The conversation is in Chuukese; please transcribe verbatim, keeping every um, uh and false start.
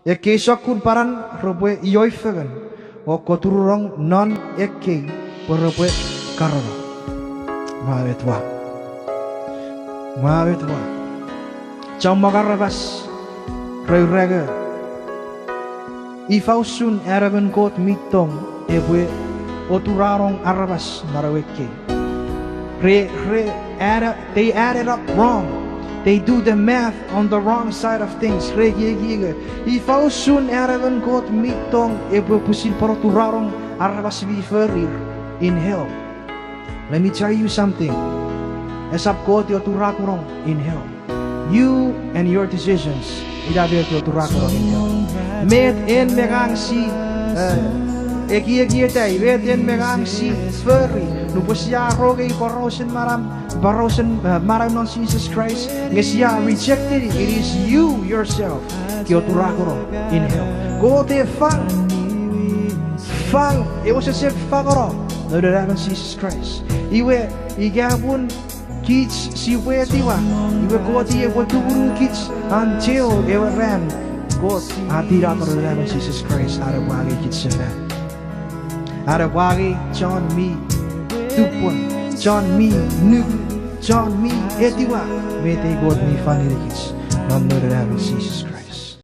Ekkei sokkun panan repwe ioi fengen, o koturunong non ekkei pwe repwe karono. Mwa met wa. Mwa met wa. Chommong aramas re ura nge, ifa usun an emon Kot mi tong epwe oturanong aramas non ewe ekkei. Re, re, add, they add it up wrong. They do the math on the wrong side of things. Re ekieki nge, ifa usun an emon Kot mi tong epwe pwisin pwan oturanong aramas mi forir in hell. Let me tell you something. Esap Kot e oturakunong in hell. You and your decisions, ina met e oturakunong in hell. Met en me ngang si, eh, ekiekieta, met en me ngang si fori nupwen sia rongei porausen manau, porausen, eh, manau non Jises Kraist, nge sia rejected, it is you yourself ke oturakunong in hell. Kot e fang, fang, e wesewesen fangono Noun we Anaemon Jises Kraist. Iwe, ika pun kich sipwe etiwa, iwe Kot i epwe tumunu kich until ewe ran Kot a tinato Noun we Anaemon Jises Kraist an epwe angei kich sefan. An epwe angei chon mi tupwen, chon mi nuku, chon mi etiwa met ei Kot mi fang ngenikich non Noun we Anaemon Jises Kraist.